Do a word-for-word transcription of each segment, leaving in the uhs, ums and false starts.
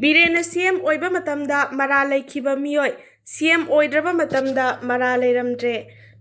ꯕꯤꯔꯦꯟꯅ ꯁꯤ ꯑꯦꯝ ꯑꯣꯏꯕ ꯃꯇꯝꯗ ꯃꯔꯥꯜ ꯂꯩꯈꯤꯕ ꯃꯤꯑꯣꯏ ꯁꯤ ꯑꯦꯝ ꯑꯣꯏꯗ꯭ꯔꯕ ꯃꯇꯝꯗ ꯃꯔꯥꯜ ꯂꯩꯔꯝꯗ꯭ꯔꯦ꯫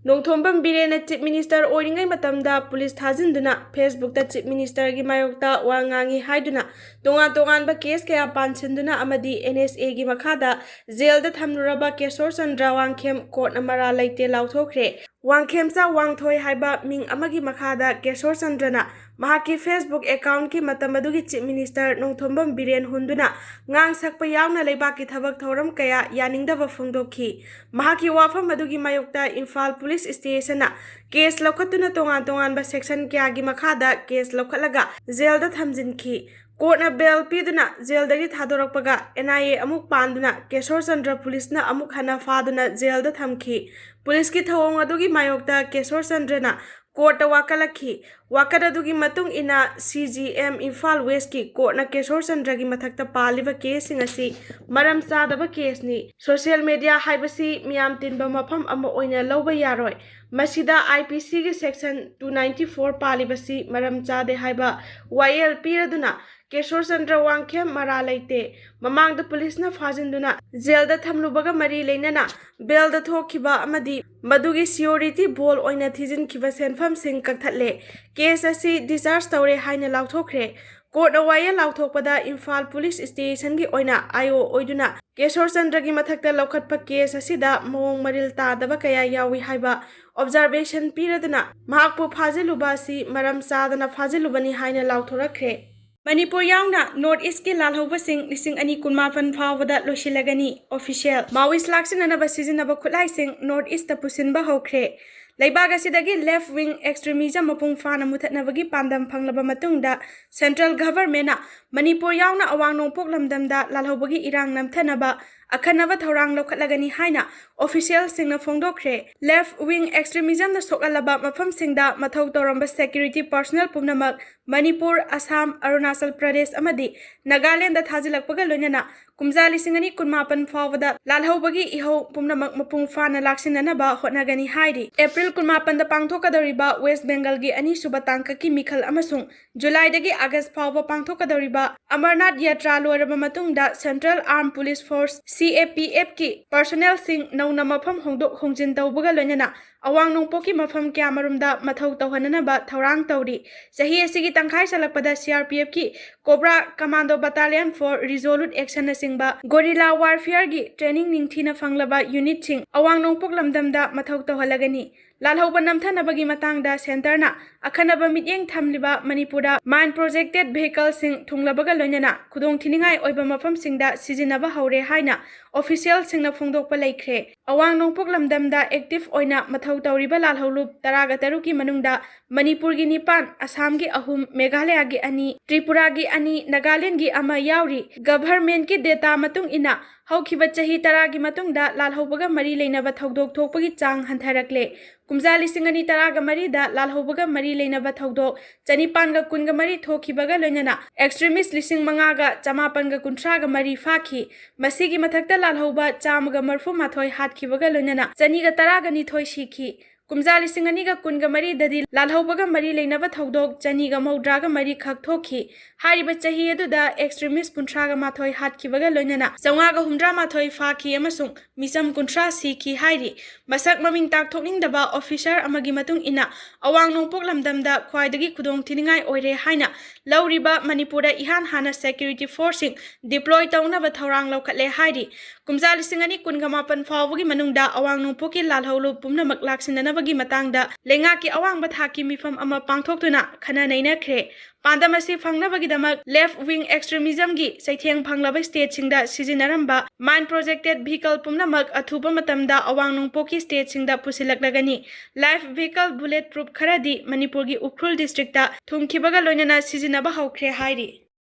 ꯅꯣꯡꯊꯣꯝꯕꯝ ꯕꯤꯔꯦꯟꯅ ꯆꯤꯐ ꯃꯤꯅꯤꯁꯇꯔ ꯑꯣꯏꯔꯤꯉꯩ ꯃꯇꯝꯗ ꯄꯨꯂꯤꯁ ꯊꯥꯖꯤꯟꯗꯨꯅ ꯐꯦꯁꯕꯨꯛꯇ ꯆꯤꯐ ꯃꯤꯅꯤꯁꯇꯔꯒꯤ ꯃꯥꯌꯣꯛꯇ ꯋꯥ ꯉꯥꯡꯉꯤ ꯍꯥꯏꯗꯨꯅ ꯇꯣꯉꯥꯟ ꯇꯣꯉꯥꯟꯕ ꯀꯦꯁ ꯀꯌꯥ ꯄꯥꯟꯁꯤꯟꯗꯨꯅ ꯑꯃꯗꯤ ꯑꯦꯟ ꯑꯦꯁ ꯑꯦꯒꯤ ꯃꯈꯥꯗ ꯖꯦꯜꯗ ꯊꯝꯂꯨꯔꯕ ꯀꯦꯁꯣꯔ ꯆꯟꯗ꯭ꯔ ꯋꯥꯡꯈꯦꯝ ꯀꯣꯔꯠꯅ ꯃꯔꯥꯜ ꯂꯩꯇꯦ ꯂꯥꯎꯊꯣꯛꯈ꯭ꯔꯦ꯫ ꯋꯥꯡꯈꯦꯝꯆꯥ ꯋꯥꯡꯊꯣꯏ ꯍꯥꯏꯕ ꯃꯤꯡ ꯑꯃꯒꯤ ꯃꯈꯥꯗ ꯀꯦꯁꯣꯔ ꯆꯟꯗ꯭ꯔꯅ ꯃꯍꯥꯛꯀꯤ ꯐꯦꯁꯕꯨꯛ ꯑꯦꯀꯥꯎꯟꯠꯀꯤ ꯃꯇꯝ ꯑꯗꯨꯒꯤ ꯆꯤꯐ ꯃꯤꯅꯤꯁꯇꯔ ꯅꯣꯡꯊꯣꯝꯕꯝ ꯕꯤꯔꯦꯟ ꯍꯨꯟꯗꯨꯅ ꯉꯥꯡ ꯁꯛꯄ ꯌꯥꯎꯅ ꯂꯩꯕꯥꯛꯀꯤ ꯊꯕꯛ ꯊꯧꯔꯝ ꯀꯌꯥ ꯌꯥꯅꯤꯡꯗꯕ ꯐꯣꯡꯗꯣꯛꯈꯤ꯫ ꯃꯍꯥꯛꯀꯤ ꯋꯥꯐꯝ ꯑꯗꯨꯒꯤ ꯃꯥꯌꯣꯛꯇ ꯏꯝꯐꯥꯜ ꯄꯨꯂꯤꯁ ꯁ꯭ꯇꯦꯁꯟꯅ ꯀꯦꯁ ꯂꯧꯈꯠꯇꯨꯅ ꯇꯣꯉꯥꯟ ꯇꯣꯉꯥꯟꯕ ꯁꯦꯛꯁꯟ ꯀꯌꯥꯒꯤ ꯃꯈꯥꯗ ꯀꯦꯁ ꯂꯧꯈꯠꯂꯒ ꯖꯦꯜꯗ ꯊꯝꯖꯤꯟꯈꯤ꯫ ꯀꯣꯔꯠꯅ ꯕꯦꯜ ꯄꯤꯗꯨꯅ ꯖꯦꯜꯗꯒꯤ ꯊꯥꯗꯣꯔꯛꯄꯒ ꯑꯦꯟ ꯑꯥꯏ ꯑꯦ ꯑꯃꯨꯛ ꯄꯥꯟꯗꯨꯅ ꯀꯦꯁꯣꯔ ꯆꯟꯗ꯭ꯔ ꯄꯨꯂꯤꯁꯅ ꯑꯃꯨꯛ ꯍꯟꯅ ꯐꯥꯗꯨꯅ ꯖꯦꯜꯗ ꯊꯝꯈꯤ꯫ ꯄꯨꯂꯤꯁꯀꯤ ꯊꯧꯑꯣꯡ ꯑꯗꯨꯒꯤ ꯃꯥꯌꯣꯛꯇ ꯀꯦꯁꯣꯔ ꯆꯟꯗ꯭ꯔꯅ ꯀꯣꯔꯠꯇ ꯋꯥꯀꯠꯂꯛꯈꯤ꯫ ꯋꯥꯀꯠ ꯑꯗꯨꯒꯤ ꯃꯇꯨꯡ ꯏꯟꯅ ꯁꯤ ꯖꯤ ꯑꯦꯝ ꯏꯝꯐꯥꯜ ꯋꯦꯁꯀꯤ ꯀꯣꯔꯠꯅ ꯀꯦꯁꯣꯔ ꯆꯟꯗ꯭ꯔꯒꯤ ꯃꯊꯛꯇ ꯄꯥꯜꯂꯤꯕ ꯀꯦꯁꯁꯤꯡ ꯑꯁꯤ ꯃꯔꯝ ꯆꯥꯗꯕ ꯀꯦꯁꯅꯤ꯫ ꯁꯣꯁꯤꯌꯦꯜ ꯃꯦꯗꯤꯌꯥ ꯍꯥꯏꯕꯁꯤ ꯃꯤꯌꯥꯝ ꯇꯤꯟꯕ ꯃꯐꯝ ꯑꯃ ꯑꯣꯏꯅ ꯂꯧꯕ ꯌꯥꯔꯣꯏ꯫ ꯃꯁꯤꯗ ꯑꯥꯏ ꯄꯤ ꯁꯤꯒꯤ ꯁꯦꯛꯁꯟ ꯇꯨ ꯅꯥꯏꯟꯇꯤ ꯐꯣꯔ ꯄꯥꯜꯂꯤꯕꯁꯤ ꯃꯔꯝ ꯆꯥꯗꯦ ꯍꯥꯏꯕ ꯋꯥꯌꯦꯜ ꯄꯤꯔꯗꯨꯅ ꯀꯦꯁꯣꯔ ꯆꯟꯗ꯭ꯔ ꯋꯥꯡꯈꯦꯝ ꯃꯔꯥ ꯂꯩꯇꯦ꯫ ꯃꯃꯥꯡꯗ ꯄꯨꯂꯤꯁꯅ ꯐꯥꯖꯤꯟꯗꯨꯅ ꯖꯦꯜꯗ ꯊꯝꯂꯨꯕꯒ ꯃꯔꯤ ꯂꯩꯅꯅ ꯕꯦꯜꯗ ꯊꯣꯛꯈꯤꯕ ꯑꯃꯗꯤ ꯃꯗꯨꯒꯤ ꯁꯤꯌꯣꯔꯤꯇꯤ ꯕꯣꯜ ꯑꯣꯏꯅ ꯊꯤꯖꯤꯟꯈꯤꯕ ꯁꯦꯟꯐꯝꯁꯤꯡ ꯀꯛꯊꯠꯂꯦ꯫ ꯀꯦꯁ ꯑꯁꯤ ꯗꯤꯁꯆꯥꯔꯖ ꯇꯧꯔꯦ ꯍꯥꯏꯅ ꯂꯥꯎꯊꯣꯛꯈ꯭ꯔꯦ꯫ ꯀꯣꯔꯠꯅ ꯋꯥꯌꯦꯜ ꯂꯥꯎꯊꯣꯛꯄꯗ ꯏꯝꯐꯥꯜ ꯄꯨꯂꯤꯁ ꯁ꯭ꯇꯦꯁꯟꯒꯤ ꯑꯣꯏꯅ ꯑꯥꯏ ꯑꯣ ꯑꯣꯏꯗꯨꯅ ꯀꯦꯁꯣꯔ ꯆꯟꯗ꯭ꯔꯒꯤ ꯃꯊꯛꯇ ꯂꯧꯈꯠꯄ ꯀꯦꯁ ꯑꯁꯤꯗ ꯃꯑꯣꯡ ꯃꯔꯤꯜ ꯇꯥꯗꯕ ꯀꯌꯥ ꯌꯥꯎꯏ ꯍꯥꯏꯕ ꯑꯣꯕꯖꯥꯔꯕꯦꯁꯟ ꯄꯤꯔꯗꯨꯅ ꯃꯍꯥꯛꯄꯨ ꯐꯥꯖꯤꯜꯂꯨꯕ ꯑꯁꯤ ꯃꯔꯝ ꯆꯥꯗꯅ ꯐꯥꯖꯤꯜꯂꯨꯕꯅꯤ ꯍꯥꯏꯅ ꯂꯥꯎꯊꯣꯔꯛꯈ꯭ꯔꯦ꯫ ꯃꯅꯤꯄꯨꯔ ꯌꯥꯎꯅ ꯅꯣꯔꯠ ꯏꯁꯀꯤ ꯂꯥꯜꯍꯧꯕꯁꯤꯡ ꯂꯤꯁꯤꯡ ꯑꯅꯤ ꯀꯨꯟꯃꯥꯄꯟ ꯐꯥꯎꯕꯗ ꯂꯣꯏꯁꯤꯜꯂꯒꯅꯤ꯫ ꯑꯣꯐꯤꯁꯤꯌꯦꯜ꯫ ꯃꯥꯑꯣꯏꯁ ꯂꯥꯛꯁꯤꯟꯅꯅꯕ ꯁꯤꯖꯤꯟꯅꯕ ꯈꯨꯠꯂꯥꯏꯁꯤꯡ ꯅꯣꯔꯠ ꯏꯁꯇ ꯄꯨꯁꯤꯟꯕ ꯍꯧꯈ꯭ꯔꯦ꯫ ꯂꯩꯕꯥꯛ ꯑꯁꯤꯗꯒꯤ ꯂꯦꯐ ꯋꯤꯡ ꯑꯦꯛꯁꯇ꯭ꯔꯤꯃꯤꯖꯝ ꯃꯄꯨꯡ ꯐꯥꯅ ꯃꯨꯊꯠꯅꯕꯒꯤ ꯄꯥꯟꯗꯝ ꯐꯪꯂꯕ ꯃꯇꯨꯡꯗ ꯁꯦꯟꯇ꯭ꯔꯦꯜ ꯒꯚꯔꯟꯃꯦꯟꯠꯅ ꯃꯅꯤꯄꯨꯔ ꯌꯥꯎꯅ ꯑꯋꯥꯡ ꯅꯣꯡꯄꯣꯛ ꯂꯝꯗꯝꯗ ꯂꯥꯜꯍꯧꯕꯒꯤ ꯏꯔꯥꯡ ꯅꯝꯊꯅꯕ ꯑꯈꯟꯅꯕ ꯊꯧꯔꯥꯡ ꯂꯧꯈꯠꯂꯒꯅꯤ ꯍꯥꯏꯅ ꯑꯣꯐꯤꯁꯤꯌꯦꯜꯁꯤꯡꯅ ꯐꯣꯡꯗꯣꯛꯈ꯭ꯔꯦ꯫ ꯂꯦꯐ ꯋꯤꯡ ꯑꯦꯛꯁꯇ꯭ꯔꯤꯃꯤꯖꯝꯅ ꯁꯣꯛꯍꯜꯂꯕ ꯃꯐꯝꯁꯤꯡꯗ ꯃꯊꯧ ꯇꯧꯔꯝꯕ ꯁꯦꯀ꯭ꯌꯨꯔꯤꯇꯤ ꯄꯔꯁꯣꯅꯦꯜ ꯄꯨꯝꯅꯃꯛ ꯃꯅꯤꯄꯨꯔ, ꯑꯁꯥꯝ, ꯑꯔꯨꯅꯥꯆꯜ ꯄ꯭ꯔꯗꯦꯁ ꯑꯃꯗꯤ ꯅꯥꯒꯥꯂꯦꯟꯗ ꯊꯥꯖꯤꯜꯂꯛꯄꯒ ꯂꯣꯏꯅꯅ ꯀꯨꯝꯖꯥ ꯂꯤꯁꯤꯡ ꯑꯅꯤ ꯀꯨꯟꯃꯥꯄꯟ ꯐꯥꯎꯕꯗ ꯂꯥꯜꯍꯧꯕꯒꯤ ꯏꯍꯧ ꯄꯨꯝꯅꯃꯛ ꯃꯄꯨꯡ ꯐꯥꯅ ꯂꯥꯛꯁꯤꯟꯅꯅꯕ ꯍꯣꯠꯅꯒꯅꯤ ꯍꯥꯏꯔꯤ꯫ ꯑꯦꯄ꯭ꯔꯤꯜ ꯀꯨꯟꯃꯥꯄꯟꯗ ꯄꯥꯡꯊꯣꯛꯀꯗꯧꯔꯤꯕ ꯋꯦꯁ ꯕꯦꯡꯒꯜꯒꯤ ꯑꯅꯤꯁꯨꯕ ꯇꯥꯡꯀꯛꯀꯤ ꯃꯤꯈꯜ ꯑꯃꯁꯨꯡ ꯖꯨꯂꯥꯏꯗꯒꯤ ꯑꯥꯒꯁ ꯐꯥꯎꯕ ꯄꯥꯡꯊꯣꯛꯀꯗꯧꯔꯤꯕ ꯑꯃꯔꯅꯥꯊ ꯌꯥꯇ꯭ꯔꯥ ꯂꯣꯏꯔꯕ ꯃꯇꯨꯡꯗ Central Armed Police Force, C A P F ꯀꯤ ꯄꯔꯁꯣꯅꯦꯜꯁꯤꯡ ꯅꯧꯅ ꯃꯐꯝ ꯍꯣꯡꯗꯣꯛ ꯍꯣꯡꯖꯤꯟ ꯇꯧꯕꯒ ꯂꯣꯏꯅꯅ ꯑꯋꯥꯡ ꯅꯣꯡꯄꯣꯛꯀꯤ ꯃꯐꯝ ꯀꯌꯥꯃꯔꯨꯝꯗ ꯃꯊꯧ ꯇꯧꯍꯟꯅꯅꯕ ꯊꯧꯔꯥꯡ ꯇꯧꯔꯤ꯫ ꯆꯍꯤ ꯑꯁꯤꯒꯤ ꯇꯪꯈꯥꯏ ꯆꯜꯂꯛꯄꯗ C R P F ꯀꯤ Cobra Commando Battalion for Resolute Action ꯅꯆꯤꯡꯕ guerrilla warfare ꯒꯤ training ꯅꯤꯡꯊꯤꯅ ꯐꯪꯂꯕ unit ꯁꯤꯡ ꯑꯋꯥꯡ ꯅꯣꯡꯄꯣꯛ ꯂꯝꯗꯝꯗ ꯃꯊꯧ ꯇꯧꯍꯜꯂꯒꯅꯤ꯫ ꯂꯥꯜꯍꯧꯕ ꯅꯝꯊꯅꯕꯒꯤ ꯃꯇꯥꯡꯗ centre ꯅ ꯑꯈꯟꯅꯕ ꯃꯤꯠꯌꯦꯡ ꯊꯝꯂꯤꯕ ꯃꯅꯤꯄꯨꯔꯗ mine projected vehicle ꯁꯤꯡ ꯊꯨꯡꯂꯕꯒ ꯂꯣꯏꯅꯅ ꯈꯨꯗꯣꯡꯊꯤꯅꯤꯡꯉꯥꯏ ꯑꯣꯏꯕ ꯃꯐꯝꯁꯤꯡꯗ ꯁꯤꯖꯤꯟꯅꯕ ꯍꯧꯔꯦ ꯍꯥꯏꯅ official ꯁꯤꯡꯅ ꯐꯣꯡꯗꯣꯛꯄ ꯂꯩꯈ꯭ꯔꯦ꯫ ꯑꯋꯥꯡ ꯅꯣꯡꯄꯣꯛ ꯂꯝꯗꯝꯗ active ꯑꯣꯏꯅ ꯃꯊꯧ ꯇꯧꯔꯤꯕ ꯂꯥꯜꯍꯧꯂꯨꯞ ꯇꯔꯥꯒ ꯇꯔꯨꯛꯀꯤ ꯃꯅꯨꯡꯗ ꯃꯅꯤꯄꯨꯔꯒꯤ ꯅꯤꯄꯥꯟ, ꯑꯁꯥꯝꯒꯤ ꯑꯍꯨꯝ, ꯃꯦꯘꯥꯂꯌꯥꯒꯤ ꯑꯅꯤ, ꯇ꯭ꯔꯤꯄꯨꯔꯥꯒꯤ ꯑꯅꯤ, ꯅꯥꯒꯥꯂꯦꯟꯒꯤ ꯑꯃ ꯌꯥꯎꯔꯤ꯫ Government ꯀꯤ data ꯃꯇꯨꯡ ꯏꯟꯅ ꯍꯧꯈꯤꯕ ꯆꯍꯤ ꯇꯔꯥꯒꯤ ꯃꯇꯨꯡꯗ ꯂꯥꯜꯍꯧꯕꯒ ꯃꯔꯤ ꯂꯩꯅꯕ ꯊꯧꯗꯣꯛ ꯊꯣꯛꯄꯒꯤ ꯆꯥꯡ ꯍꯟꯊꯔꯛꯂꯦ꯫ ꯀꯨꯝꯖꯥ ꯂꯤꯁꯤꯡ ꯑꯅꯤ ꯇꯔꯥꯒ ꯃꯔꯤꯗ ꯂꯥꯜꯍꯧꯕꯒ ꯃꯔꯤ ꯂꯩꯅꯕ ꯊꯧꯗꯣꯛ ꯆꯅꯤꯄꯥꯟꯒ ꯀꯨꯟꯒ ꯃꯔꯤ ꯊꯣꯛꯈꯤꯕꯒ ꯂꯣꯏꯅꯅ extremist ꯂꯤꯁꯤꯡ ꯃꯉꯥꯒ ꯆꯃꯥꯄꯟꯒ ꯀꯨꯟꯊ꯭ꯔꯥꯒ ꯃꯔꯤ ꯐꯥꯈꯤ꯫ ꯃꯁꯤꯒꯤ ꯃꯊꯛꯇ ꯂꯥꯜꯍꯧꯕ ꯆꯥꯝꯃꯒ ꯃꯔꯤꯐꯨ ꯃꯥꯊꯣꯏ ꯍꯥꯠꯈꯤꯕꯒ ꯂꯣꯏꯅꯅ ꯆꯅꯤꯒ ꯇꯔꯥꯒ ꯅꯤꯊꯣꯏ ꯁꯤꯈꯤ꯫ ꯀꯨꯝꯖꯥ ꯂꯤꯁꯤꯡ ꯑꯅꯤꯒ ꯀꯨꯟꯒ ꯃꯔꯤꯗꯗꯤ ꯂꯥꯜꯍꯧꯕꯒ ꯃꯔꯤ ꯂꯩꯅꯕ ꯊꯧꯗꯣꯛ ꯆꯅꯤꯒ ꯃꯧꯗ꯭ꯔꯥꯒ ꯃꯔꯤ ꯈꯛ ꯊꯣꯛꯈꯤ꯫ ꯍꯥꯏꯔꯤꯕ ꯆꯍꯤ ꯑꯗꯨꯗ extremist ꯀꯨꯟꯊ꯭ꯔꯥꯒ ꯃꯥꯊꯣꯏ ꯍꯥꯠꯈꯤꯕꯒ ꯂꯣꯏꯅꯅ ꯆꯥꯝꯃꯉꯥꯒ ꯍꯨꯝꯗ꯭ꯔꯥ ꯃꯥꯊꯣꯏ ꯐꯥꯈꯤ ꯑꯃꯁꯨꯡ ꯃꯤꯆꯝ ꯀꯨꯟꯊ꯭ꯔꯥ ꯁꯤꯈꯤ ꯍꯥꯏꯔꯤ꯫ ꯃꯁꯛ ꯃꯃꯤꯡ ꯇꯥꯛꯊꯣꯛꯅꯤꯡꯗꯕ officer ꯑꯃꯒꯤ ꯃꯇꯨꯡ ꯏꯟꯅ, ꯑꯋꯥꯡ ꯅꯣꯡꯄꯣꯛ ꯂꯝꯗꯝꯗ ꯈ꯭ꯋꯥꯏꯗꯒꯤ ꯈꯨꯗꯣꯡ ꯊꯤꯅꯤꯡꯉꯥꯏ ꯑꯣꯏꯔꯦ ꯍꯥꯏꯅ ꯂꯧꯔꯤꯕ ꯃꯅꯤꯄꯨꯔꯗ ꯏꯍꯥꯟ ꯍꯥꯟꯅ security force ꯁꯤꯡ deploy ꯇꯧꯅꯕ ꯊꯧꯔꯥꯡ ꯂꯧꯈꯠꯂꯦ ꯍꯥꯏꯔꯤ꯫ ꯀꯨꯝꯖꯥ ꯂꯤꯁꯤꯡ ꯑꯅꯤ ꯀꯨꯟꯒ ꯃꯥꯄꯟ ꯐꯥꯎꯕꯒꯤ ꯃꯅꯨꯡꯗ ꯑꯋꯥꯡ ꯅꯣꯡꯄꯣꯛꯀꯤ ꯂꯥꯜꯍꯧꯂꯨꯞ ꯄꯨꯝꯅꯃꯛ ꯂꯥꯛꯁꯤꯟꯅꯅꯕꯒꯤ ꯃꯇꯥꯡꯗ ꯂꯩꯉꯥꯛꯀꯤ ꯑꯋꯥꯡꯕ ꯊꯥꯛꯀꯤ ꯃꯤꯐꯝ ꯑꯃ ꯄꯥꯡꯊꯣꯛꯇꯨꯅ ꯈꯟꯅ ꯅꯩꯅꯈ꯭ꯔꯦ꯫ ꯄꯥꯟꯗꯝ ꯑꯁꯤ ꯐꯪꯅꯕꯒꯤꯗꯃꯛ left wing extremism ꯒꯤ ꯆꯩꯊꯦꯡ ꯐꯪꯂꯕ state ꯁꯤꯡꯗ ꯁꯤꯖꯤꯟꯅꯔꯝꯕ mine projected vehicle ꯄꯨꯝꯅꯃꯛ ꯑꯊꯨꯕ ꯃꯇꯝꯗ ꯑꯋꯥꯡ ꯅꯣꯡꯄꯣꯛꯀꯤ state ꯁꯤꯡꯗ ꯄꯨꯁꯤꯜꯂꯛꯂꯒꯅꯤ꯫ Live vehicle bullet proof ꯈꯔꯗꯤ ꯃꯅꯤꯄꯨꯔꯒꯤ ꯎꯈ꯭ꯔꯨꯜ district ꯇ ꯊꯨꯡꯈꯤꯕꯒ ꯂꯣꯏꯅꯅ ꯁꯤꯖꯤꯟꯅꯕ ꯍꯧꯈ꯭ꯔꯦ ꯍꯥꯏꯔꯤ꯫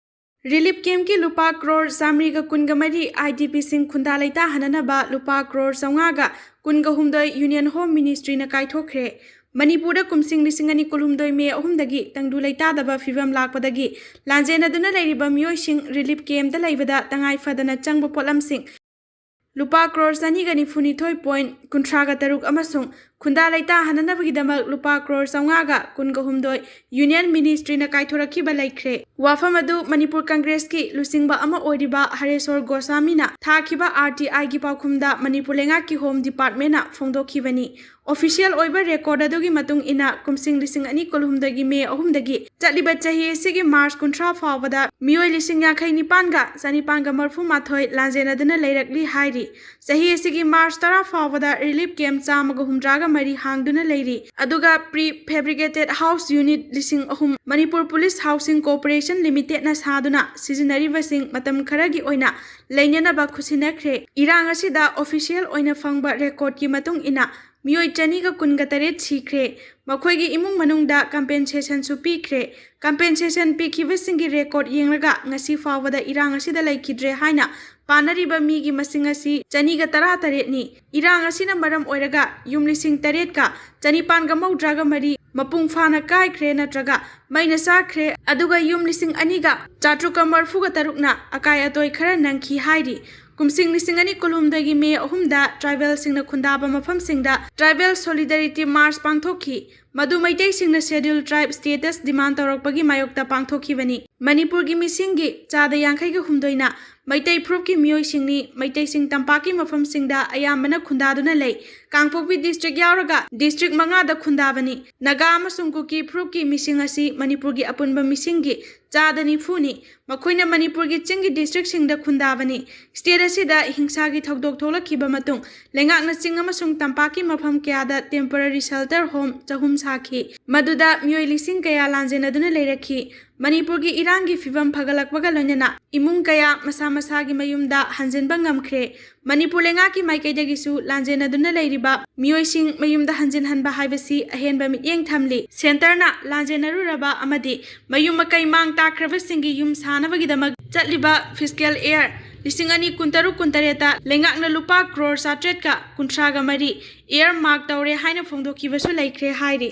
Relief camp ꯀꯤ ꯂꯨꯄꯥ ꯀ꯭ꯔꯣꯔ ꯆꯥꯃꯔꯤꯒ ꯀꯨꯟꯒ ꯃꯔꯤ I D P ꯁꯤꯡ ꯈꯨꯟꯗꯥ ꯂꯩꯇꯥꯍꯟꯅꯅꯕ ꯂꯨꯄꯥ ꯀ꯭ꯔꯣꯔ ꯆꯥꯝꯃꯉꯥꯒ ꯀꯨꯟꯒ ꯍꯨꯝꯗꯣꯏ Union Home Ministry ꯅ ꯀꯥꯏꯊꯣꯛꯈ꯭ꯔꯦ꯫ ꯃꯅꯤꯄꯨꯔꯗ ꯀꯨꯝꯁꯤꯡ ꯂꯤꯁꯤꯡ ꯑꯅꯤ ꯀꯨꯟꯍꯨꯝꯗꯣꯏ ꯃꯦ ꯑꯍꯨꯝꯗꯒꯤ ꯇꯪꯗꯨ ꯂꯩꯇꯥꯗꯕ ꯐꯤꯕꯝ ꯂꯥꯛꯄꯗꯒꯤ ꯂꯥꯟꯖꯦꯟꯅꯗꯨꯅ ꯂꯩꯔꯤꯕ ꯃꯤꯑꯣꯏꯁꯤꯡ ꯔꯤꯂꯤꯐ ꯀꯦꯝꯗ ꯂꯩꯕꯗ ꯇꯉꯥꯏ ꯐꯗꯅ ꯆꯪꯕ ꯄꯣꯠꯂꯝꯁꯤꯡ ꯂꯨꯄꯥ ꯀ꯭ꯔꯣꯔ ꯆꯅꯤꯒ ꯅꯤꯐꯨꯅꯤꯊꯣꯏ ꯄꯣꯏꯟ ꯀꯨꯟꯊ꯭ꯔꯥꯒ ꯇꯔꯨꯛ ꯑꯃꯁꯨꯡ ꯈꯨꯟꯗꯥ ꯂꯩꯇꯥꯍꯟꯅꯅꯕꯒꯤꯗꯃꯛ ꯂꯨꯄꯥ ꯀ꯭ꯔꯣꯔ ꯆꯥꯝꯃꯉꯥꯒ ꯀꯨꯟꯒ ꯍꯨꯝꯗꯣꯏ ꯌꯨꯅꯤꯌꯟ ꯃꯤꯅꯤꯁꯇ꯭ꯔꯤꯅ ꯀꯥꯏꯊꯣꯔꯛꯈꯤꯕ ꯂꯩꯈ꯭ꯔꯦ꯫ ꯋꯥꯐꯝ ꯑꯗꯨ ꯃꯅꯤꯄꯨꯔ ꯀꯪꯒ꯭ꯔꯦꯁꯀꯤ ꯂꯨꯆꯤꯡꯕ ꯑꯃ ꯑꯣꯏꯔꯤꯕ ꯍꯔꯦꯁꯣꯔ ꯒꯣꯁ꯭ꯋꯥꯃꯤꯅ ꯊꯥꯈꯤꯕ ꯑꯥꯔ ꯇꯤ ꯑꯥꯏꯒꯤ ꯄꯥꯎꯈꯨꯝꯗ ꯃꯅꯤꯄꯨꯔ ꯂꯩꯉꯥꯛꯀꯤ ꯍꯣꯝ ꯗꯤꯄꯥꯔꯠꯃꯦꯟꯅ ꯐꯣꯡꯗꯣꯛꯈꯤꯕꯅꯤ꯫ ꯑꯣꯐꯤꯁꯤꯌꯦꯜ ꯑꯣꯏꯕ ꯔꯦꯀꯣꯔꯗ ꯑꯗꯨꯒꯤ ꯃꯇꯨꯡ ꯏꯟꯅ ꯀꯨꯝꯁꯤꯡ ꯂꯤꯁꯤꯡ ꯑꯅꯤ ꯀꯨꯟꯍꯨꯝꯗꯣꯏꯒꯤ ꯃꯦ ꯑꯍꯨꯝꯗꯒꯤ ꯆꯠꯂꯤꯕ ꯆꯍꯤ ꯑꯁꯤꯒꯤ ꯃꯥꯔꯆ ꯀꯨꯟꯊ꯭ꯔꯥ ꯐꯥꯎꯕꯗ ꯃꯤꯑꯣꯏ ꯂꯤꯁꯤꯡ ꯌꯥꯡꯈꯩ ꯅꯤꯄꯥꯟꯒ ꯆꯅꯤꯄꯥꯟꯒ ꯃꯔꯐꯨ ꯃꯥꯊꯣꯏ ꯂꯥꯟꯖꯦꯟꯅꯗꯨꯅ ꯂꯩꯔꯛꯂꯤ ꯍꯥꯏꯔꯤ꯫ ꯆꯍꯤ ꯑꯁꯤꯒꯤ ꯃꯥꯔꯆ ꯇꯔꯥ ꯐꯥꯎꯕꯗ ꯔꯤꯂꯤꯐ ꯀꯦꯝ ꯆꯥꯝꯃꯒ ꯍꯨꯝꯗ꯭ꯔꯥꯒ ꯃꯔꯤ ꯍꯥꯡꯗꯨꯅ ꯂꯩꯔꯤ꯫ ꯑꯗꯨꯒ ꯄ꯭ꯔꯤ ꯐꯦꯕ꯭ꯔꯤꯀꯦꯇꯦꯗ ꯍꯥꯎꯁ ꯌꯨꯅꯤꯠ ꯂꯤꯁꯤꯡ ꯑꯍꯨꯝ ꯃꯅꯤꯄꯨꯔ ꯄꯨꯂꯤꯁ ꯍꯥꯎꯁꯤꯡ ꯀꯣꯔꯄꯣꯔꯦꯁꯟ ꯂꯤꯃꯤꯇꯦꯗꯅ ꯁꯥꯗꯨꯅ ꯁꯤꯖꯤꯟꯅꯔꯤꯕꯁꯤꯡ ꯃꯇꯝ ꯈꯔꯒꯤ ꯑꯣꯏꯅ ꯂꯩꯅꯅꯕ ꯈꯨꯠꯁꯤꯟꯅꯈ꯭ꯔꯦ꯫ ꯏꯔꯥꯡ ꯑꯁꯤꯗ ꯑꯣꯐꯤꯁꯤꯌꯦꯜ ꯑꯣꯏꯅ ꯐꯪꯕ ꯔꯦꯀꯣꯔꯗꯀꯤ ꯃꯇꯨꯡ ꯏꯟꯅ ꯃꯤꯑꯣꯏ ꯆꯅꯤꯒ ꯀꯨꯟꯒ ꯇꯔꯦꯠ ꯁꯤꯈ꯭ꯔꯦ꯫ ꯃꯈꯣꯏꯒꯤ ꯏꯃꯨꯡ ꯃꯅꯨꯡꯗ ꯀꯝꯄꯦꯟꯁꯦꯁꯟꯁꯨ ꯄꯤꯈ꯭ꯔꯦ꯫ ꯀꯝꯄꯦꯟꯁꯦꯁꯟ ꯄꯤꯈꯤꯕꯁꯤꯡꯒꯤ ꯔꯦꯀꯣꯔꯗ ꯌꯦꯡꯂꯒ ꯉꯁꯤ ꯐꯥꯎꯕꯗ ꯏꯔꯥꯡ ꯑꯁꯤꯗ ꯂꯩꯈꯤꯗ꯭ꯔꯦ ꯍꯥꯏꯅ ꯄꯥꯅꯔꯤꯕ ꯃꯤꯒꯤ ꯃꯁꯤꯡ ꯑꯁꯤ ꯆꯅꯤꯒ ꯇꯔꯥ ꯇꯔꯦꯠꯅꯤ꯫ ꯏꯔꯥꯡ ꯑꯁꯤꯅ ꯃꯔꯝ ꯑꯣꯏꯔꯒ ꯌꯨꯝ ꯂꯤꯁꯤꯡ ꯇꯔꯦꯠꯀ ꯆꯅꯤꯄꯥꯟꯒ ꯃꯧꯗ꯭ꯔꯥꯒ ꯃꯔꯤ ꯃꯄꯨꯡ ꯐꯥꯅ ꯀꯥꯏꯈ꯭ꯔꯦ ꯅꯠꯇ꯭ꯔꯒ ꯃꯩꯅ ꯆꯥꯛꯈ꯭ꯔꯦ, ꯑꯗꯨꯒ ꯌꯨꯝ ꯂꯤꯁꯤꯡ ꯑꯅꯤꯒ ꯆꯥꯇ꯭ꯔꯨꯛꯀ ꯃꯔꯐꯨꯒ ꯇꯔꯨꯛꯅ ꯑꯀꯥꯏ ꯑꯇꯣꯏ ꯈꯔ ꯅꯪꯈꯤ ꯍꯥꯏꯔꯤ꯫ ꯀꯨꯝꯁꯤꯡ ꯂꯤꯁꯤꯡ ꯑꯅꯤ ꯀꯨꯟꯍꯨꯝꯗꯣꯏꯒꯤ ꯃꯦ ꯑꯍꯨꯝꯗ ꯇ꯭ꯔꯥꯏꯕꯦꯜꯁꯤꯡꯅ ꯈꯨꯟꯗꯥꯕ ꯃꯐꯝꯁꯤꯡꯗ ꯇ꯭ꯔꯥꯏꯕꯦꯜ ꯁꯣꯂꯤꯗꯥꯔꯤꯇꯤ ꯃꯥꯔꯆ ꯄꯥꯡꯊꯣꯛꯈꯤ꯫ ꯃꯗꯨ ꯃꯩꯇꯩꯁꯤꯡꯅ ꯁꯦꯗ꯭ꯌꯨꯜ ꯇ꯭ꯔꯥꯏꯕ ꯁ꯭ꯇꯦꯇꯁ ꯗꯤꯃꯥꯟ ꯇꯧꯔꯛꯄꯒꯤ ꯃꯥꯌꯣꯛꯇ ꯄꯥꯡꯊꯣꯛꯈꯤꯕꯅꯤ꯫ ꯃꯅꯤꯄꯨꯔꯒꯤ ꯃꯤꯁꯤꯡꯒꯤ ꯆꯥꯗ ꯌꯥꯡꯈꯩꯒ ꯍꯨꯝꯗꯣꯏꯅ ꯃꯩꯇꯩ ꯐꯨꯔꯨꯞꯀꯤ ꯃꯤꯑꯣꯏꯁꯤꯡꯅꯤ꯫ ꯃꯩꯇꯩꯁꯤꯡ ꯇꯝꯄꯥꯛꯀꯤ ꯃꯐꯝꯁꯤꯡꯗ ꯑꯌꯥꯝꯕꯅ ꯈꯨꯟꯗꯥꯗꯨꯅ ꯂꯩ꯫ ꯀꯥꯡꯄꯣꯛꯄꯤ ꯗꯤꯁꯇ꯭ꯔꯤꯛ ꯌꯥꯎꯔꯒ ꯗꯤꯁꯇ꯭ꯔꯤꯛ ꯃꯉꯥꯗ ꯈꯨꯟꯗꯥꯕꯅꯤ꯫ ꯅꯥꯒꯥ ꯑꯃꯁꯨꯡ ꯀꯨꯀꯤ ꯐꯨꯔꯨꯞꯀꯤ ꯃꯤꯁꯤꯡ ꯑꯁꯤ ꯃꯅꯤꯄꯨꯔꯒꯤ ꯑꯄꯨꯟꯕ ꯃꯤꯁꯤꯡꯒꯤ ꯆꯥꯗ ꯅꯤꯐꯨꯅꯤ꯫ ꯃꯈꯣꯏꯅ ꯃꯅꯤꯄꯨꯔꯒꯤ ꯆꯤꯡꯒꯤ ꯗꯤꯁꯇ꯭ꯔꯤꯛꯁꯤꯡꯗ ꯈꯨꯟꯗꯥꯕꯅꯤ꯫ ꯁ꯭ꯇꯦꯠ ꯑꯁꯤꯗ ꯍꯤꯡꯁꯥꯒꯤ ꯊꯧꯗꯣꯛ ꯊꯣꯛꯂꯛꯈꯤꯕ ꯃꯇꯨꯡ ꯂꯩꯉꯥꯛꯅ ꯆꯤꯡ ꯑꯃꯁꯨꯡ ꯇꯝꯄꯥꯛꯀꯤ ꯃꯐꯝ ꯀꯌꯥꯗ ꯇꯦꯝꯄꯣꯔꯔꯤ ꯁꯦꯜꯇꯔ ꯍꯣꯝ ꯆꯍꯨꯝ ꯁꯥꯈꯤ, ꯃꯗꯨꯗ ꯃꯤꯑꯣꯏ ꯂꯤꯁꯤꯡ ꯀꯌꯥ ꯂꯥꯟꯖꯦꯟꯅꯗꯨꯅ ꯂꯩꯔꯛꯈꯤ꯫ ꯃꯅꯤꯄꯨꯔꯒꯤ ꯏꯔꯥꯡꯒꯤ ꯐꯤꯕꯝ ꯐꯒꯠꯂꯛꯄꯒ ꯂꯣꯏꯅꯅ ꯏꯃꯨꯡ ꯀꯌꯥ ꯃꯁꯥ ꯃꯁꯥꯒꯤ ꯃꯌꯨꯝꯗ ꯍꯟꯖꯤꯟꯕ ꯉꯝꯈ꯭ꯔꯦ꯫ ꯃꯅꯤꯄꯨꯔ ꯂꯩꯉꯥꯛꯀꯤ ꯃꯥꯏꯀꯩꯗꯒꯤꯁꯨ ꯂꯥꯟꯖꯦꯟꯅꯗꯨꯅ ꯂꯩꯔꯤꯕ ꯃꯤꯑꯣꯏꯁꯤꯡ ꯃꯌꯨꯝꯗ ꯍꯟꯖꯤꯟꯍꯟꯕ ꯍꯥꯏꯕꯁꯤ ꯑꯍꯦꯟꯕ ꯃꯤꯠꯌꯦꯡ ꯊꯝꯂꯤ꯫ ꯁꯦꯟꯇꯔꯅ ꯂꯥꯟꯖꯦꯟꯅꯔꯨꯔꯕ ꯑꯃꯗꯤ ꯃꯌꯨꯝ ꯃꯀꯩ ꯃꯥꯡ ꯇꯥꯛꯈ꯭ꯔꯕꯁꯤꯡꯒꯤ ꯌꯨꯝ ꯁꯥꯅꯕꯒꯤꯗꯃꯛ ꯆꯠꯂꯤꯕ ꯐꯤꯁꯀꯦꯜ ꯏꯌꯥꯔ ꯂꯤꯁꯤꯡ ꯑꯅꯤ ꯀꯨꯟꯇꯔꯨꯛ ꯀꯨꯟꯇꯔꯦꯠꯇ ꯂꯩꯉꯥꯛꯅ ꯂꯨꯄꯥ ꯀ꯭ꯔꯣꯔ ꯆꯥꯇ꯭ꯔꯦꯠꯀ ꯀꯨꯟꯊ꯭ꯔꯥꯒ ꯃꯔꯤ earmark ꯇꯧꯔꯦ ꯍꯥꯏꯅ ꯐꯣꯡꯗꯣꯛꯈꯤꯕꯁꯨ ꯂꯩꯈ꯭ꯔꯦ ꯍꯥꯏꯔꯤ꯫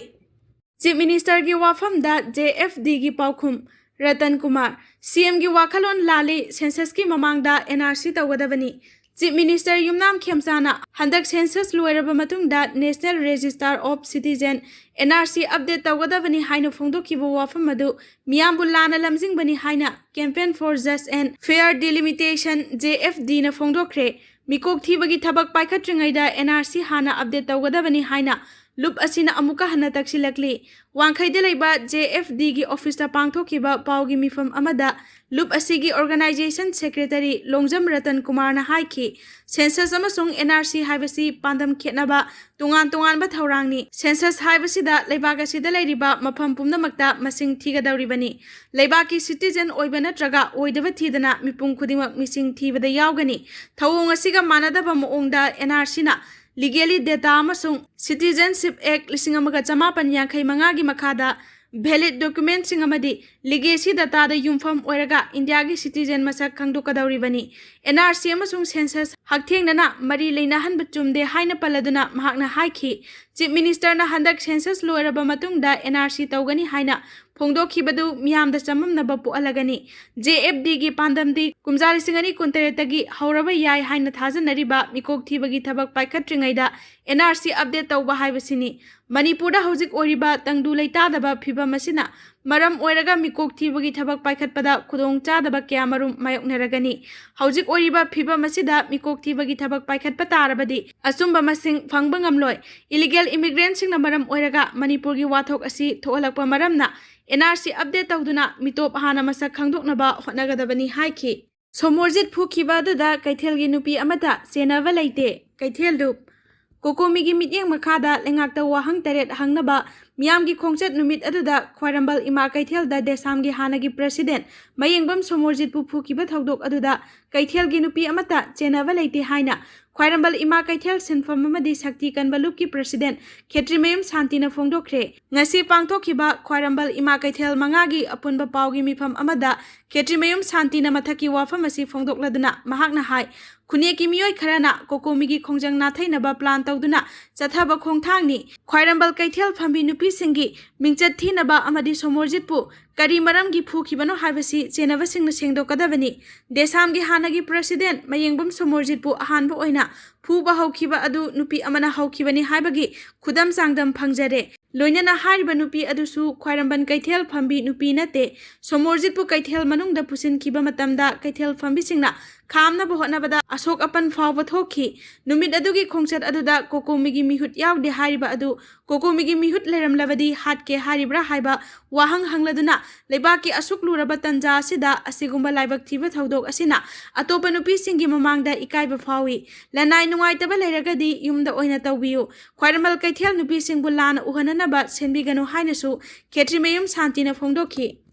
Chief Ministerꯒꯤ ꯋꯥꯐꯝꯗ J F Dꯒꯤ ꯄꯥꯎꯈꯨꯝ, ꯔꯇꯟ ꯀꯨꯃꯥꯔ, CMꯒꯤ ꯋꯥꯈꯜꯂꯣꯟ ꯂꯥꯜꯂꯤ, censusꯀꯤ ꯃꯃꯥꯡꯗ NRC ꯇꯧꯒꯗꯕꯅꯤ꯫ Chief Minister ꯌꯨꯝꯅꯥꯝ ꯈꯦꯝꯆꯥꯅ ꯍꯟꯗꯛ census ꯂꯣꯏꯔꯕ ꯃꯇꯨꯡꯗ National Register of Citizen, NRC, update ꯇꯧꯒꯗꯕꯅꯤ ꯍꯥꯏꯅ ꯐꯣꯡꯗꯣꯛꯈꯤꯕ ꯋꯥꯐꯝ ꯑꯗꯨ ꯃꯤꯌꯥꯝꯕꯨ ꯂꯥꯟꯅ ꯂꯝꯖꯤꯡꯕꯅꯤ ꯍꯥꯏꯅ Campaign for Just and Fair Delimitation, J F Dꯅ ꯐꯣꯡꯗꯣꯛꯈ꯭ꯔꯦ꯫ ꯃꯤꯀꯣꯛ ꯊꯤꯕꯒꯤ ꯊꯕꯛ ꯄꯥꯏꯈꯠꯇ꯭ꯔꯤꯉꯩꯗ NRC ꯍꯥꯟꯅ update ꯇꯧꯒꯗꯕꯅꯤ ꯍꯥꯏꯅ ꯂꯨꯞ ꯑꯁꯤꯅ ꯑꯃꯨꯛꯀ ꯍꯟꯅ ꯇꯛꯁꯤꯜꯂꯛꯂꯤ꯫ ꯋꯥꯡꯈꯩꯗ ꯂꯩꯕ J F Dꯒꯤ officeꯇ ꯄꯥꯡꯊꯣꯛꯈꯤꯕ ꯄꯥꯎꯒꯤ ꯃꯤꯐꯝ ꯑꯃꯗ ꯂꯨꯞ ꯑꯁꯤꯒꯤ organization secretary ꯂꯣꯡꯖꯝ ꯔꯇꯟ ꯀꯨꯃꯥꯔꯅ ꯍꯥꯏꯈꯤ, census ꯑꯃꯁꯨꯡ NRC ꯍꯥꯏꯕꯁꯤ ꯄꯥꯟꯗꯝ ꯈꯦꯠꯅꯕ ꯇꯣꯉꯥꯟ ꯇꯣꯉꯥꯟꯕ ꯊꯧꯔꯥꯡꯅꯤ꯫ Census ꯍꯥꯏꯕꯁꯤꯗ ꯂꯩꯕꯥꯛ ꯑꯁꯤꯗ ꯂꯩꯔꯤꯕ ꯃꯐꯝ ꯄꯨꯝꯅꯃꯛꯇ ꯃꯁꯤꯡ ꯊꯤꯒꯗꯧꯔꯤꯕꯅꯤ꯫ ꯂꯩꯕꯥꯛꯀꯤ citizen ꯑꯣꯏꯕ ꯅꯠꯇ꯭ꯔꯒ ꯑꯣꯏꯗꯕ ꯊꯤꯗꯅ ꯃꯤꯄꯨꯝ ꯈꯨꯗꯤꯡꯃꯛ ꯃꯤꯁꯤꯡ ꯊꯤꯕꯗ ꯌꯥꯎꯒꯅꯤ꯫ ꯊꯧꯑꯣꯡ ꯑꯁꯤꯒ ꯃꯥꯟꯅꯗꯕ ꯃꯑꯣꯡꯗ NRCꯅ Legally Data ꯑꯃꯁꯨꯡ Citizenship Act ꯂꯤꯁꯤꯡ ꯑꯃꯒ ꯆꯃꯥꯄꯟ ꯌꯥꯡꯈꯩ ꯃꯉꯥꯒꯤ ꯃꯈꯥꯗ valid documentꯁꯤꯡ ꯑꯃꯗꯤ legacy dataꯗ ꯌꯨꯝꯐꯝ ꯑꯣꯏꯔꯒ ꯏꯟꯗꯤꯌꯥꯒꯤ citizen ꯃꯁꯛ ꯈꯪꯗꯣꯛꯀꯗꯧꯔꯤꯕꯅꯤ꯫ NRC ꯑꯃꯁꯨꯡ census ꯍꯛꯊꯦꯡꯅꯅ ꯃꯔꯤ ꯂꯩꯅꯍꯟꯕ ꯆꯨꯝꯗꯦ ꯍꯥꯏꯅ ꯄꯜꯂꯗꯨꯅ ꯃꯍꯥꯛꯅ ꯍꯥꯏꯈꯤ, Chief Ministerꯅ ꯍꯟꯗꯛ census ꯂꯣꯏꯔꯕ ꯃꯇꯨꯡꯗ NRC ꯇꯧꯒꯅꯤ ꯍꯥꯏꯅ ꯐꯣꯡꯗꯣꯛꯈꯤꯕꯗꯨ ꯃꯤꯌꯥꯝꯗ ꯆꯃꯝꯅꯕ ꯄꯣꯛꯍꯜꯂꯒꯅꯤ꯫ J F Dꯒꯤ ꯄꯥꯟꯗꯝꯗꯤ ꯀꯨꯝꯖꯥ ꯂꯤꯁꯤꯡ ꯑꯅꯤ ꯀꯨꯟꯇꯔꯦꯠꯇꯒꯤ ꯍꯧꯔꯕ ꯌꯥꯏ ꯍꯥꯏꯅ ꯊꯥꯖꯅꯔꯤꯕ ꯃꯤꯀꯣꯛ ꯊꯤꯕꯒꯤ ꯊꯕꯛ ꯄꯥꯏꯈꯠꯇ꯭ꯔꯤꯉꯩꯗ NRC update ꯇꯧꯕ ꯍꯥꯏꯕꯁꯤꯅꯤ꯫ ꯃꯅꯤꯄꯨꯔꯗ ꯍꯧꯖꯤꯛ ꯑꯣꯏꯔꯤꯕ ꯇꯪꯗꯨ ꯂꯩꯇꯥꯗꯕ ꯐꯤꯚꯝ ꯑꯁꯤꯅ ꯃꯔꯝ ꯑꯣꯏꯔꯒ ꯃꯤꯀꯣꯛ ꯊꯤꯕꯒꯤ ꯊꯕꯛ ꯄꯥꯏꯈꯠꯄꯗ ꯈꯨꯗꯣꯡꯆꯥꯗꯕ ꯀꯌꯥꯃꯔꯨꯝ ꯃꯥꯌꯣꯛꯅꯔꯒꯅꯤ꯫ ꯍꯧꯖꯤꯛ ꯑꯣꯏꯔꯤꯕ ꯐꯤꯚꯝ ꯑꯁꯤꯗ ꯃꯤꯀꯣꯛ ꯊꯤꯕꯒꯤ ꯊꯕꯛ ꯄꯥꯏꯈꯠꯄ ꯇꯥꯔꯕꯗꯤ ꯑꯆꯨꯝꯕ ꯃꯁꯤꯡ ꯐꯪꯕ ꯉꯝꯂꯣꯏ꯫ Illegal immigrantꯁꯤꯡꯅ ꯃꯔꯝ ꯑꯣꯏꯔꯒ ꯃꯅꯤꯄꯨꯔꯒꯤ ꯋꯥꯊꯣꯛ ꯑꯁꯤ ꯊꯣꯛꯍꯜꯂꯛꯄ ꯃꯔꯝꯅ NRC update ꯇꯧꯗꯨꯅ ꯃꯤꯇꯣꯞ ꯍꯥꯟꯅ ꯃꯁꯛ ꯈꯪꯗꯣꯛꯅꯕ ꯍꯣꯠꯅꯒꯗꯕꯅꯤ ꯍꯥꯏꯈꯤ꯫ ꯁꯣꯃꯣꯔꯖꯤꯠ ꯐꯨꯈꯤꯕ ꯑꯗꯨꯗ ꯀꯩꯊꯦꯜꯒꯤ ꯅꯨꯄꯤ ꯑꯃꯠꯇ ꯆꯦꯟꯅꯕ ꯂꯩꯇꯦ꯫ ꯀꯩꯊꯦꯜ ꯂꯨꯞ꯫ ꯀꯣꯀꯣꯃꯤꯒꯤ ꯃꯤꯠꯌꯦꯡ ꯃꯈꯥꯗ ꯂꯩꯉꯥꯛꯇ ꯋꯥꯍꯪ ꯇꯔꯦꯠ ꯍꯪꯅꯕ ꯃꯤꯌꯥꯝꯒꯤ ꯈꯣꯡꯆꯠ ꯅꯨꯃꯤꯠ ꯑꯗꯨꯗ ꯈ꯭ꯋꯥꯏꯔꯝꯕꯜ ꯏꯃꯥ ꯀꯩꯊꯦꯜꯗ ꯗꯦꯁꯥꯝꯒꯤ ꯍꯥꯟꯅꯒꯤ ꯄ꯭ꯔꯁꯤꯗꯦꯟ ꯃꯌꯦꯡꯕꯝ ꯁꯣꯃꯣꯔꯖꯤꯠꯄꯨ ꯐꯨꯈꯤꯕ ꯊꯧꯗꯣꯛ ꯑꯗꯨꯗ ꯀꯩꯊꯦꯜꯒꯤ ꯅꯨꯄꯤ ꯑꯃꯠꯇ ꯆꯦꯟꯅꯕ ꯂꯩꯇꯦ ꯍꯥꯏꯅ ꯈ꯭ꯋꯥꯏꯔꯝꯕꯜ ꯏꯃꯥ ꯀꯩꯊꯦꯜ ꯁꯤꯟꯐꯝ ꯑꯃꯗꯤ ꯁꯛꯇꯤ ꯀꯟꯕ ꯂꯨꯞꯀꯤ ꯄ꯭ꯔꯁꯤꯗꯦꯟ ꯈꯦꯇ꯭ꯔꯤꯃꯌꯨꯝ ꯁꯥꯟꯇꯤꯅ ꯐꯣꯡꯗꯣꯛꯈ꯭ꯔꯦ꯫ ꯉꯁꯤ ꯄꯥꯡꯊꯣꯛꯈꯤꯕ ꯈ꯭ꯋꯥꯏꯔꯝꯕꯜ ꯏꯃꯥ ꯀꯩꯊꯦꯜ ꯃꯉꯥꯒꯤ ꯑꯄꯨꯟꯕ ꯄꯥꯎꯒꯤ ꯃꯤꯐꯝ ꯑꯃꯗ ꯈꯦꯇ꯭ꯔꯤꯃꯌꯨꯝ ꯁꯥꯟꯇꯤꯅ ꯃꯊꯛꯀꯤ ꯋꯥꯐꯝ ꯑꯁꯤ ꯐꯣꯡꯗꯣꯛꯂꯗꯨꯅ ꯃꯍꯥꯛꯅ ꯍꯥꯏ, ꯈꯨꯟꯅꯦꯛꯀꯤ ꯃꯤꯑꯣꯏ ꯈꯔꯅ ꯀꯣꯀꯣꯃꯤꯒꯤ ꯈꯣꯡꯖꯪ ꯅꯥꯊꯩꯅꯕ ꯄ꯭ꯂꯥꯟ ꯇꯧꯗꯨꯅ ꯆꯠꯊꯕ ꯈꯣꯡꯊꯥꯡꯅꯤ꯫ ꯈ꯭ꯋꯥꯏꯔꯝꯕꯜ ꯀꯩꯊꯦꯜ ꯐꯝꯕꯤ ꯅꯨꯄꯤꯁꯤꯡꯒꯤ ꯃꯤꯡꯆꯠ ꯊꯤꯅꯕ ꯑꯃꯗꯤ ꯁꯣꯃꯣꯔꯖꯤꯠꯄꯨ ꯀꯔꯤ ꯃꯔꯝꯒꯤ ꯐꯨꯈꯤꯕꯅꯣ ꯍꯥꯏꯕꯁꯤ ꯆꯦꯟꯅꯕꯁꯤꯡꯅ ꯁꯦꯡꯗꯣꯛꯀꯗꯕꯅꯤ꯫ ꯗꯦꯁꯥꯝꯒꯤ ꯍꯥꯟꯅꯒꯤ ꯄ꯭ꯔꯁꯤꯗꯦꯟ ꯃꯌꯦꯡꯕꯝ ꯁꯣꯃꯣꯔꯖꯤꯠꯄꯨ ꯑꯍꯥꯟꯕ ꯑꯣꯏꯅ ꯐꯨꯕ ꯍꯧꯈꯤꯕ ꯑꯗꯨ ꯅꯨꯄꯤ ꯑꯃꯅ ꯍꯧꯈꯤꯕꯅꯤ ꯍꯥꯏꯕꯒꯤ ꯈꯨꯗꯝ ꯆꯥꯡꯗꯝ ꯐꯪꯖꯔꯦ꯫ ꯂꯣꯏꯅꯅ ꯍꯥꯏꯔꯤꯕ ꯅꯨꯄꯤ ꯑꯗꯨꯁꯨ ꯈ꯭ꯋꯥꯏꯔꯝꯕꯟ ꯀꯩꯊꯦꯜ ꯐꯝꯕꯤ ꯅꯨꯄꯤ ꯅꯠꯇꯦ꯫ ꯁꯣꯃꯣꯔꯖꯤꯠꯄꯨ ꯀꯩꯊꯦꯜ ꯃꯅꯨꯡꯗ ꯄꯨꯁꯤꯟꯈꯤꯕ ꯃꯇꯝꯗ ꯀꯩꯊꯦꯜ ꯐꯝꯕꯤꯁꯤꯡꯅ ꯈꯥꯝꯅꯕ ꯍꯣꯠꯅꯕꯗ ꯑꯁꯣꯛ ꯑꯄꯟ ꯐꯥꯎꯕ ꯊꯣꯛꯈꯤ꯫ ꯅꯨꯃꯤꯠ ꯑꯗꯨꯒꯤ ꯈꯣꯡꯆꯠ ꯑꯗꯨꯗ ꯀꯣꯀꯣꯃꯤꯒꯤ ꯃꯤꯍꯨꯠ ꯌꯥꯎꯗꯦ ꯍꯥꯏꯔꯤꯕ ꯑꯗꯨ ꯀꯣꯀꯣꯃꯤꯒꯤ ꯃꯤꯍꯨꯠ ꯂꯩꯔꯝꯂꯕꯗꯤ ꯍꯥꯠꯀꯦ ꯍꯥꯏꯔꯤꯕ꯭ꯔꯥ ꯍꯥꯏꯕ ꯋꯥꯍꯪ ꯍꯪꯂꯗꯨꯅ ꯂꯩꯕꯥꯛꯀꯤ ꯑꯁꯨꯛ ꯂꯨꯔꯕ ꯇꯟꯖꯥ ꯑꯁꯤꯗ ꯑꯁꯤꯒꯨꯝꯕ ꯂꯥꯏꯕꯛ ꯊꯤꯕ ꯊꯧꯗꯣꯛ ꯑꯁꯤꯅ ꯑꯇꯣꯞꯄ ꯅꯨꯄꯤꯁꯤꯡꯒꯤ ꯃꯃꯥꯡꯗ ꯏꯀꯥꯏꯕ ꯐꯥꯎꯏ꯫ ꯂꯅꯥꯏ ꯅꯨꯡꯉꯥꯏꯇꯕ ꯂꯩꯔꯒꯗꯤ ꯌꯨꯝꯗ ꯑꯣꯏꯅ ꯇꯧꯕꯤꯌꯨ꯫ ꯈ꯭ꯋꯥꯏꯔꯝꯕꯟ ꯀꯩꯊꯦꯜ ꯅꯨꯄꯤꯁꯤꯡꯕꯨ ꯂꯥꯟꯅ ꯎꯍꯟꯅꯅꯕ ꯁꯦꯝꯕꯤꯒꯅꯨ ꯍꯥꯏꯅꯁꯨ ꯈꯦꯇ꯭ꯔꯤꯃꯌꯨꯝ ꯁꯥꯟꯇꯤꯅ ꯐꯣꯡꯗꯣꯛꯈꯤ꯫